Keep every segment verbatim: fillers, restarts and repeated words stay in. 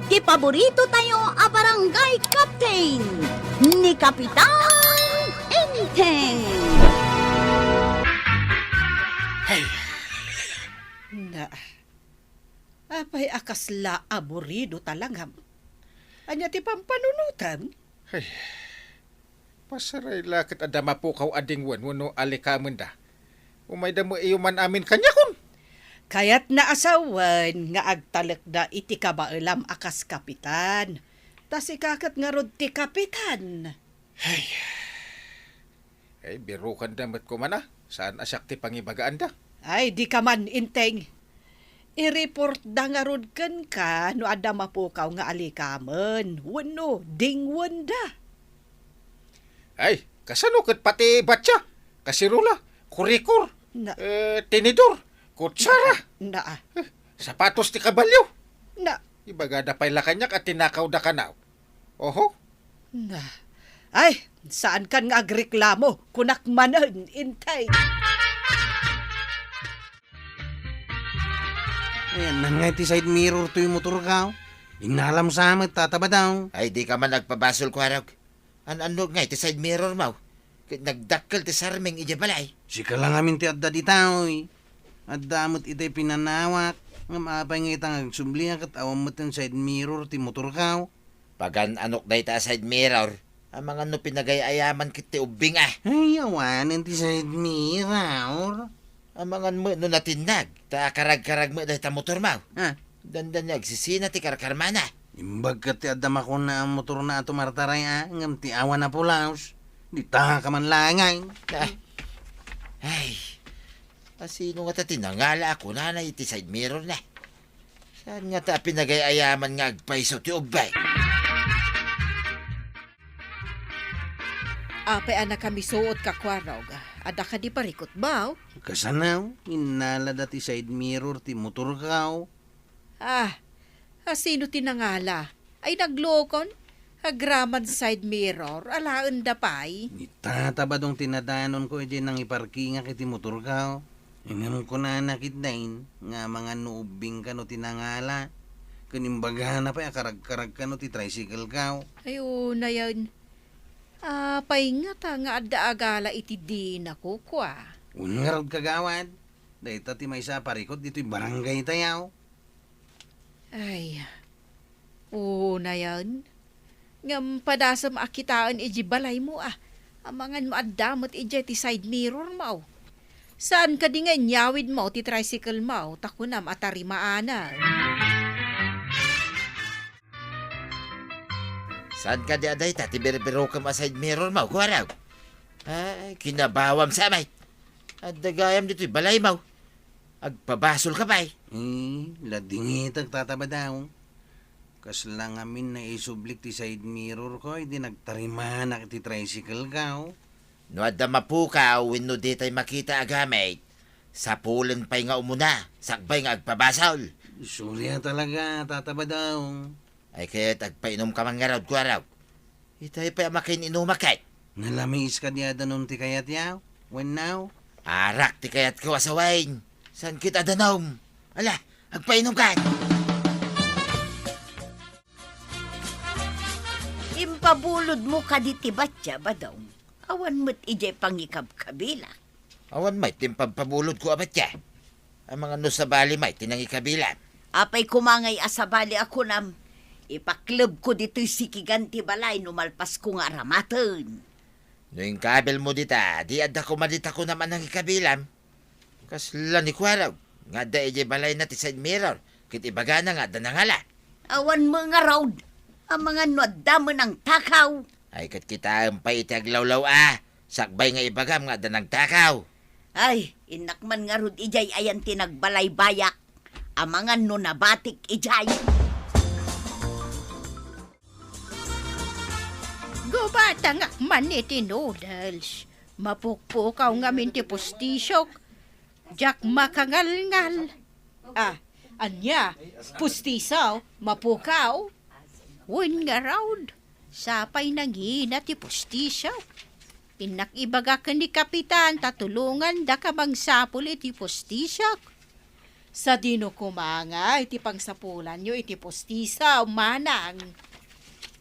Ti paborito tayo a barangay captain, ni Kapitan Enteng. Hey. Na, apay a kasla aburido talangam? Ania ti pampanunotem? Ay, pasaray la ket adda mapukaw a dingwen wenno alikamenda. Umayda met iyo man amin kaniakon. Kayatna a sawen nga agtalekda iti kabaelam a kas kapitan. Ta sika ket ngarud ti kapitan. Ay. Ay, birokanda met koma a. Saan a siak ti pangibagaanda. Ay, dika man, Enteng. I-reportda ngarud kenka no adda mapukaw nga alikamen wenno dingwenda. Ay, kasano ket pati batsia, kaserola, kurikor, Na- eh, tinidor, kutsara, Na, ah. eh, sapatos ti kabalio? Na- Ibagada pay la kaniak a tinakawda kano. Oho. Na. Ay, saankan nga agreklamo, kunak manen, Enteng. Ayan na nga iti side mirror toy motorko. Innalam sa met, Tata Badong. Ay, dika man agpabasol, Kuarog. An-anno nga iti side mirror mo? Ket nagdakkel ti sarming idiay balay. Sika la ngamin ti adda ditoy. Adda met itay pinanawak. Ngem apay nga ita nga agsubliak ket awan met ti side mirror ti motorko? Pagan-anok dayta a side mirror. Amangan no pinagay-ayaman ket ti ubbing, a. Ay, awanen ti side mirror. Amangan met no natinnag, ta akaragkarag met dayta motor mo. Ah. Dandani agsisina ti karkarmana. Imbag ket ti adda makuna a motorna a tumartaray, a, ngem ti awan a pulaos. Dita ka man laeng. Ah. Ay. Asino ngata ti nangala a kunana iti side mirror na? Saan ngata a pinagay-ayaman nga agpayso ti ubbing? Apay a nakamisuot ka, Kuarog? Adda kadi parikutmo? Kasano? Innalada ti side mirror ti motorko. Ah, asino ti nangala? Ay, naglokon? Agraman side mirror, alaenda pay. Ni Tata Badong ti nadanonko idiay nangiparkingak iti motorko. Ngem kunana ketdin nga amangan no ubbing kano ti nangala, ken imbagana pay a karagkarag kano ti tricycle ko. Ay, unayen. Apay ngata nga adda agala iti dina kukua? Wen ngarud, kagawad, dayta ti maysa a parikut ditoy barangay tayo. Ay, unayen. Ngem padasem a kitaen idiay balaymo, a. Amangan no adda met idiay ti side mirror mo. Saan kadi nga inyawidmo ti tricycle mo, ta kunam a tarimaanen? Saan kadi a dayta ti birbirokem a side mirror mo, Kuarog? Ay, kinabawam sa met. Adda gayam ditoy balaymo. Agpabasol ka pay. Eh, ladingitek, Tata Badong. Kasla ngamin naisublik ti side mirror ko, idi nagtarimanak iti tricycle ko. No adda mapukaw wenno ditay makita a gamit, sapulen pay nga umuna, sakbay nga agpabasol. Sorry a talaga, Tata Badong. Ay ket agpainom ka man ngarud, Kuarog. Itay pay a makin-inumak ket. Nalamiis kadi a danum ti kayatyo? Wenno? Arak ti kayatko a sawen. Saan ket a danum? Ala, agpainom ka. Impabulodmo kadi ti batya, Badong? Awan met idiay pangikabkabilak. Awan met ti impabpabulodko a batya. Amangan no sabali met ti nangikabilam. Apay koma ngay a sabali a kunam, ipaklebko ditoy sikigan ti balay no malpasko nga aramaten. No inkabilmo dita, di adda koma dita kunam a nangikabilam. Kasla ni Kuarog, nga adda idiay balayna ti side mirror, ket ibagana nga adda nangala. Awan met ngarud, amangan no adda met nangtakaw. Ay, ket kitaem pay iti aglawlaw a, sakbay nga ibagam nga adda nagtakaw. Ay, innak man ngarud idiay ayan ti nagbalaybayak. Amangan no nabatik idiay. Gubatangak man iti noodles. Mapukpukaw ngamin ti pustisok. Diak makangalngal. Ah, ania? Pustiso? Mapukaw? Wen ngarud, sapay nangina ti pustisok. Innak ibaga ken ni Kapitan ta tulongandaka mangsapul iti pustisok. Sadino koma nga iti pangsapulanyo iti pustiso, manang?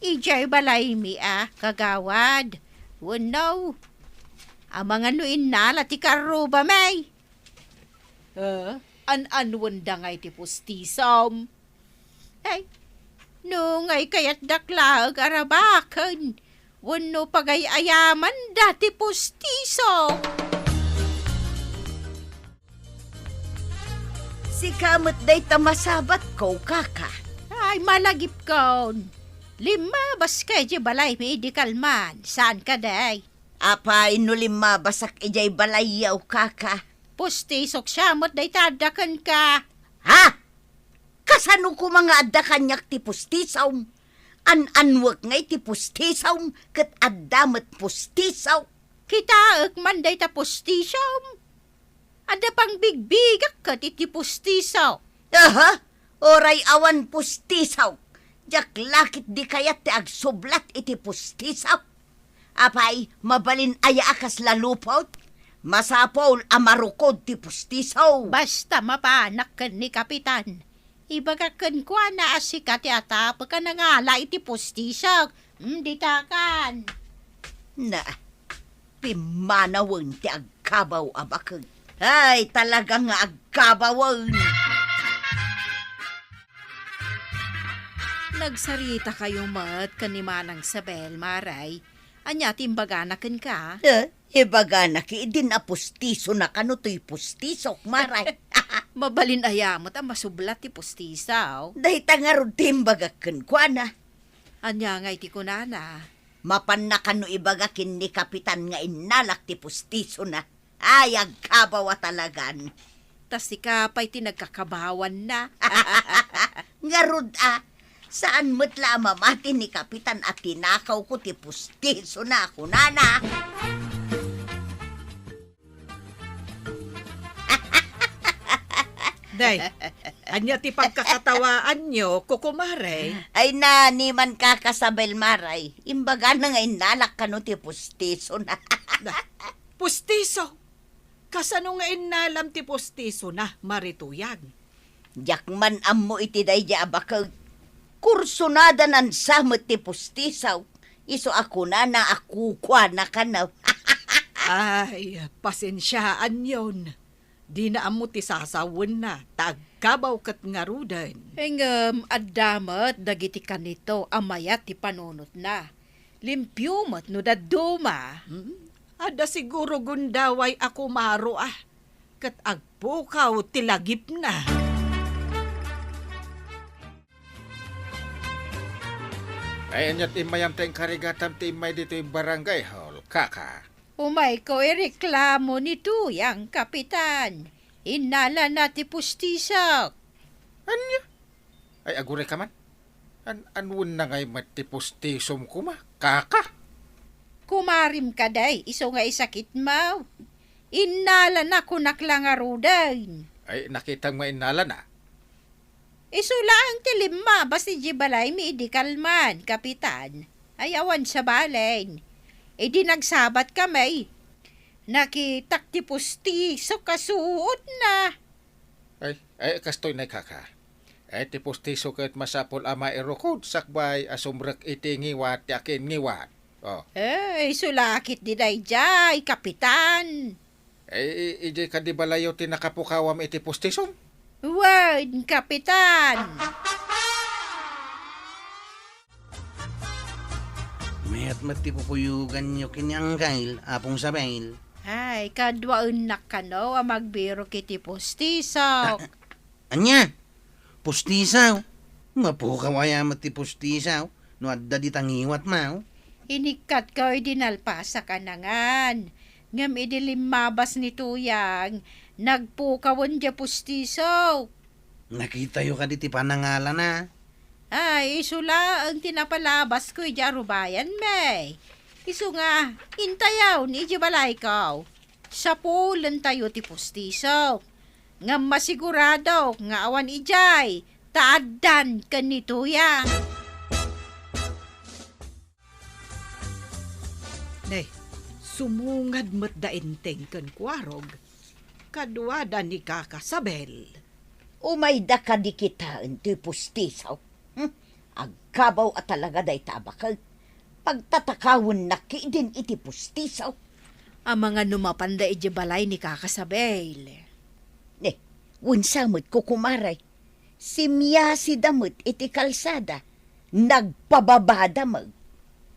Idiay balaymi a, kagawad. Wenno, amangan no innala ti karrubami? Eh, an-anwenda nga iti pustisom? Ay, no ngay kayatdak laeng a rabaken, wenno pagay-ayamanda ti pustiso. Sika met dayta masabatko, kaka. Ay, malagipkon. Limmabas kay di balaymi idi kalman. Saan ka, day? Apay no limmabasak idiay balayyo, kaka? Pustisok siya met dayta adda kenka. Ha? Kasano koma nga adda kaniak ti pustisom? An-anwek nga iti pustisom ket adda met pustisok. Kitaek man dayta pustisom. Adda pangbigbigak ket iti pustiso. Aha! Uray awan pustiso, diak la ketdi kayat ti agsublat iti pustiso. Apay, mabalin aya a kasla lupot? Masapul a marukod ti pustiso. Basta mapanak ken ni Kapitan, ibagak kenkuana a sika ti atapek a nangala iti pustiso. Mm, ditakan. Na, pimmanawen ti agkabaw a baket. Ay, talaga nga agkabawen! Nagsarita kayo met ken ni Manang Sabel, Maray. Ania ti imbagana kenka? Eh, ibagana ki idin a pustisona kano toy pustisok, Maray. Mabalin aya met a masublat ti pustiso? Dayta ngarud ti imbagak kenkuana. Ania ngay ti kunana? Mapanna kano ibaga ken ni Kapitan nga innalak ti pustisona. Ay, agkabaw a talagan. Ta sika pay ti nagkakabawanna. Ngarud a, saan met la a mamati ni Kapitan a tinakawko ti pustisona, kunana. Day, ania ti pagkakatawaanyo, kukumare? Ay na, ni man kakasabel, Maray. Imbagana nga innalak kano ti pustisona. Na, pustiso? Kasano nga innalam ti pustisona, Mari Tuyang? Diak man ammo iti daydi a baket. Kursonada nansa met ti pustiso. Isu a kunana a kukuana kano. Ay, pasensiaanyon. Dina ammo ti sasawenna, ta agkabaw ket ngaruden. Ngem adda met dagiti kanito a mayat ti panunotna. Limpio met no dadduma. Hmm? Adda siguro gundaway a kumaro a, ket agpukaw ti lagipna. Ay, aniat immayam ta inkarigatam ti immay ditoy barangay hall, kaka? Umayko ireklamo ni Tuyang, Kapitan. Innalana ti pustisok. Ania? Ay, aguray ka man? An-, anwen na ngay met ti pustisom koma, kaka? Kumarim ka, day, isu nga isakit mo. Innalana kunak la ngaruden. Ay, nakitam nga innalana. Isu laeng ti limmabas idiay balaymi idi kalman, Kapitan. Ay, awan sabalen. Idi nagsabat kami, nakitak ti pustisok a suotna. Ay, ay, kastoy nay, kaka. Ay, ti pustiso ket masapul a mairukod sakbay a sumrek iti ngiwat ti akin ngiwat. Oh. Eh, isu la ketdi daydiay, Kapitan. Eh, i-, idiay kadi balayyo ti nakapukawam iti pustisom? Wen, Kapitan. Mayat met ti kukuyoganyo ken ni Anggail, Apong Sabel. Ay, kaduaennak kano a magbirok iti pustiso. Ah, ania? Pustiso? Mapukaw aya met ti pustiso no adda dita ngiwatmo? Inikkatko idi nalpasak a nangan. Ngem idi limmabas ni Tuyang, nagpukawen diay pustiso. Nakitayo kadi ti panangalana? Ay, isu laeng ti napalabasko idiay arubayanmi. Isu nga, intayon idiay balayko. Sapulentayo ti pustiso. Ngem masiguradok nga awan idiay, ta addan ken ni Tuyang. Ne, sumungad met da Enteng ken Kuarog, kaduada ni Kaka Sabel. Umayda kadi kitaen toy pustiso? Hmm? Agkabaw a talaga dayta a baket. Pagtatakawennak ketdin iti pustiso. Amangan no mapanda idiay balay ni Kaka Sabel. Ne, wensa met, kukumare. Simyasida met iti kalsada. Nagpababada met.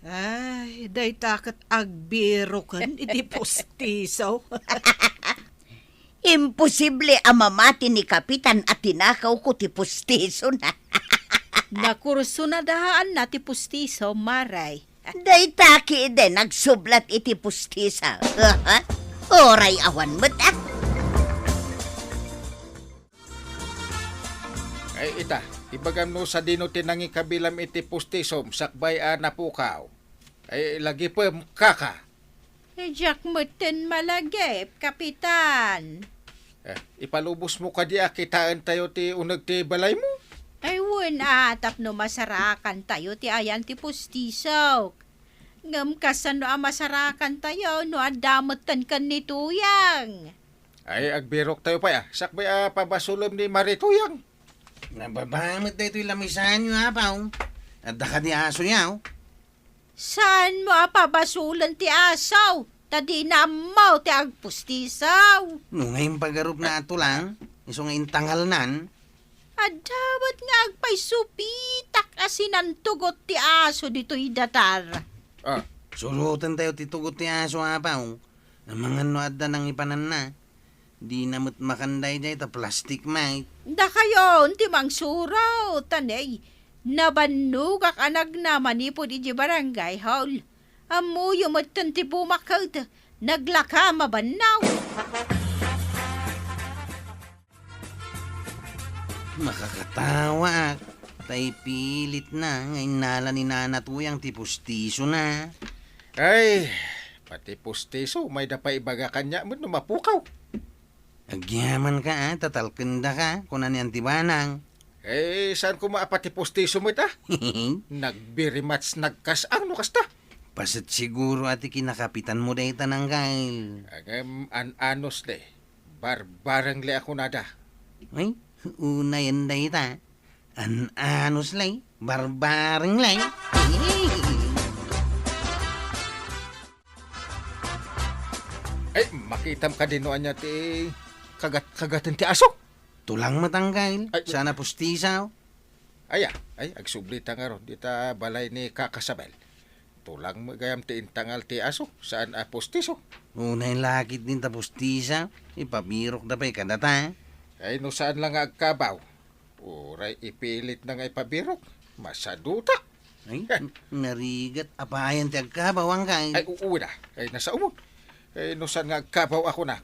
Ay, dayta ket agbiroken iti pustiso. Imposible a mamati ni Kapitan a tinakawko ti pustisona. Nakursonadaanna ti pustiso, Mare. Dayta ketdi nagsublat iti pustiso. Uray awan met, ah. Ay, ita, ibagam no sadino ti nangikabilam iti pustisom sakbay a napukaw. Ay, lagipem, Kaka. Diak metten malagip, Kapitan. Eh, ipalubosmo kadi a kitaentayo ti uneg ti balaymo? Ay, wen a, tapno masarakantayo ti ayan ti pustisok. Ngem kasano a masarakantayo no adda metten ken ni Tuyang? Ay, agbiroktayo pay, ah. Sakbay a pabasolem ni Mare Tuyang. Nababa met daytoy lamisanyo, Apaw. Adda kadi asoyo? Saanmo a pabasolen ti aso, ta dina ammo ti agpustisaw. No nga impagarupna a tulang, isu nga intangalnan. Adda met nga agpaysupitak a sinantugot ti aso ditoy datar. Ah. Surotentayo ti tugot ti aso, Apaw. Amangan no adda nangipananna. Dina met makan daydiay ta plastic, mate. Dakayon ti mangsuro, ta ne, nabannogak a nagna manipud idiay barangay hall. Ammoyo metten ti bumakket, naglaka mabannaw. Makakatawaak, ta ipilitna nga innala ni Nana Tuyang ti pustisona. Ay, pati pustiso, mayda pay ibaga kaniak met no mapukaw. Agyamanka, ah, tatalkendaka, kuna ni Auntie Banang. Eh, saan koma a pati pustiso met, ah? Nagbirimats nagkas-ang no kasta. Paset siguro a ti kinakapitanmo dayta, Nanggail. Ngem, an-anos de. Barbareng le a kunada. Ay, unayen dayta. An-anos le, barbareng le. Ay, makitam kadi no ania ti kagat-kagaten ti aso? Tulang met, Nanggail. Ay, saan a pustisaw. Aya, ay, agsublita ngarud ita balay ni Kaka Sabel. Tulang met gayam ti intangal ti aso, saan a pustiso. Unay lakit din ta pustisaw, ipabirokda pay kadata. Ay, no saan lang nga agkabaw. Uray ipilitna nga ipabirok, masadutak. Ay, narigat, apay ti agkabaw, Nanggail? Ay, u-, uy na. Ay, nasaumon. Ay, no saan nga agkabaw a kunak.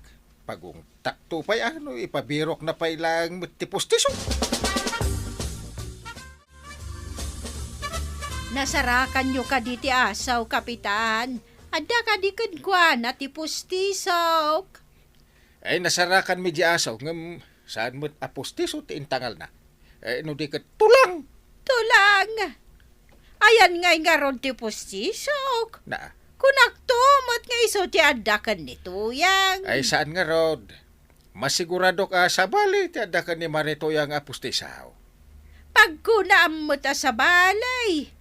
Pagungtakto pay, ah, no ipabirokna pay lang met ti pustiso. Nasarakanyo kadi ti asaw, Kapitan? Adda kadi kenkuana ti pustisok? Ay, nasarakanmi di asaw, ngem saan met a pustiso ti intangalna. Eh, no di ket tulang! Tulang! Ayan ngay ngarud ti pustisok. Na. Kunakto met nga isu ti adda ken ni Tuyang. Ay, saan ngarud. Masiguradok a sabali ti adda ken ni Mare Tuyang a pustisaw. Pagkunaam met a sabali.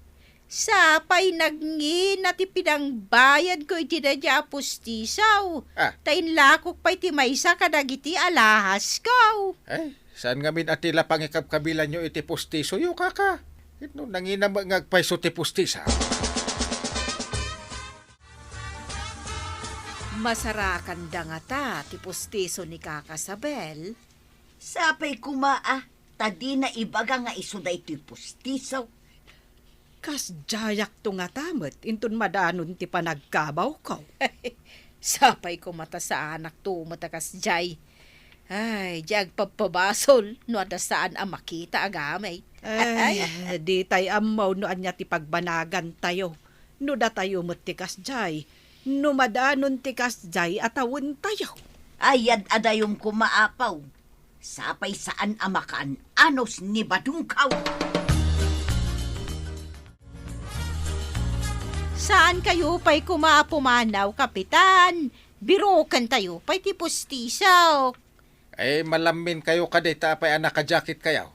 Sapay nagngina ti pinangbayadko iti daydiay a pustisaw. Ah. Ta inlakok pay ti maysa kadagiti alahasko. Ay, saan ngamin a ti la pangikabkabilanyo iti pustisoyo, kaka? Ket no nangina met nga agpayso ti pustisaw. Masarakanda ngata ti pustiso ni Kaka Sabel? Sapay koma a, ta dina ibaga nga isu daytoy pustiso. Kasdiayakto ngata met inton madanon ti panagkabawko. Sapay koma ta saanakto met a kasdiay. Ay, di agpabpabasol no adda saan a makita a gamit. Ay, ditay ammo no ania ti pagbanagantayo. No datayo met ti kasdiay, no madanon ti kasdiay a tawentayo. Ay, ad-adayom koma, Apaw. Sapay saan a makaan-anos ni badongkaw. Saankayo pay koma a pumanaw, Kapitan. Birokentayo pay ti pustisok. Ay, malamminkayo kadi ta apay a naka-jacketkayo?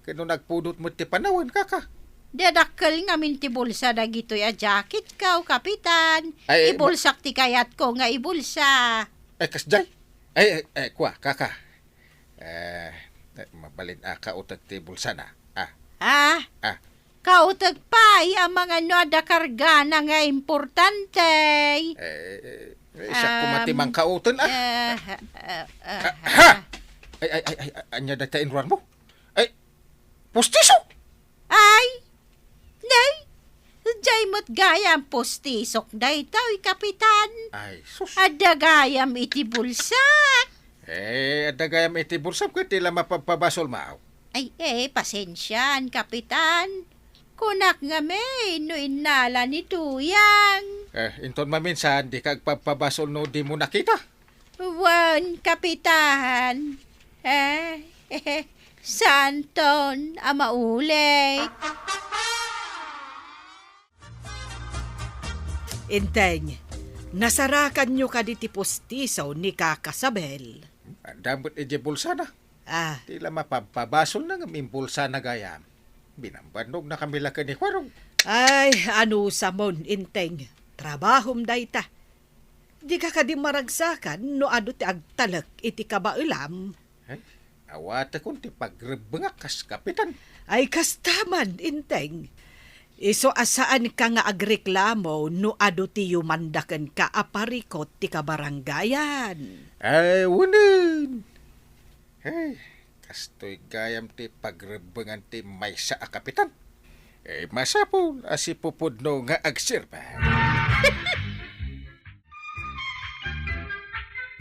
Ken no nagpudot met ti panawen, kaka? Dadakkel ngamin ti bulsa dagitoy a jacketko, Kapitan. Ay, ay, ma- Ibulsak ti kayatko nga ibulsa. Ay, kasjay? Ay, ay, ay, kua, kaka. Eh, eh, mabalin a kautek ti bulsana. Ah. Ah? Ah. Kautek pay a mangano adda kargana nga importante. Eh, eh, eh, siak koma ti Um, mangkauten, ah. Eh, eh, eh, Ah, eh. Ha! Ay, ay, ay, ay, ania dayta inruarmo? Ay, pustiso! Ay, nay, diay met gayam pustisok daytoy, Kapitan. Ay, sus. Adda gayam iti bulsak. Eh, adda gayam iti bulsam ket ti la mapagpabasolmo. Ay, eh, pasensian, Kapitan. Kunak ngamin no innala ni Tuyang. Eh, inton maminsan, dika agpagpabasol no dimo nakita. Wen, Kapitan. Eh, saanton a maulit. Inteng, nasarakanyo kadi ti pustiso ni Kaka Sabel? Adda met idiay bulsana. Ah. Ti la mapagpabasolna ngem imbulsana gayam. Binambannogna kami la ken ni Kuarog. Ay, anusamon, Inteng. Trabahom dayta. Dika kadi maragsakan no adu ti agtalek iti kabaelam? Eh, awatekon ti pagrebbengak kas kapitan. Ay, kasta man, Inteng. Isu a saanka nga agreklamo no adu ti yumanda kenka a parikut ti kabarangayan. Ay, wenen. Hey, kastoy gayam ti pagrebbengan ti maysa a kapitan. Eh, masapul a sipupudno nga agserbi.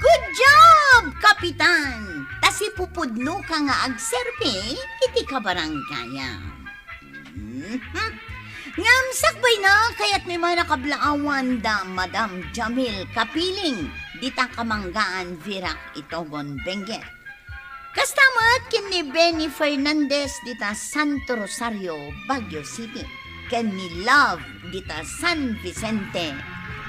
Good job, Kapitan! Ta sipupudnoka nga agserbi iti kabarangayam. Mhm. Ngem sakbayna, kayatmi man a kablaawan da Madam Jamil Kapiling, dita Kamanggaan Virac, Itogon, Benguet. Kasta met ken ni Benny Fernandez dita Santo Rosario, Baguio City, ken ni Love dita San Vicente,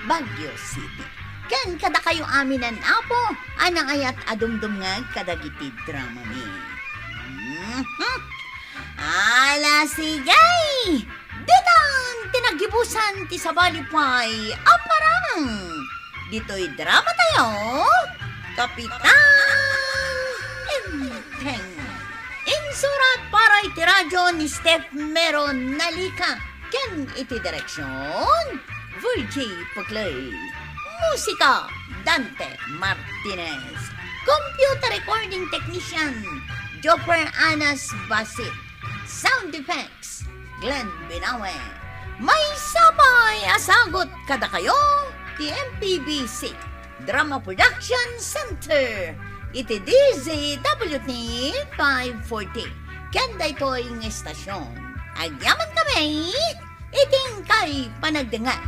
Baguio City. Ken kadakayo aminen, Apo, a naayat a dumdumngeg kadagiti dramami. Mhm. Ala, sige! Ditan ti naggibusan ti sabali pay a parang. Ditoy dramatayo, Kapitan Enteng. Insurat para iti radio ni Steph Mero Nalica ken iti direksion, Virgie Puclay. Musika, Dante Martinez. Computer recording technician, Jopper Anas Basit. Sound effect, Glenn Binawe. Maysa pay a sagut kadakayo ti M P B C Drama Production Center iti D Z W T five forty. Ken daytoy nga istasyon, agyaman kami iti inkay panagdengngeg.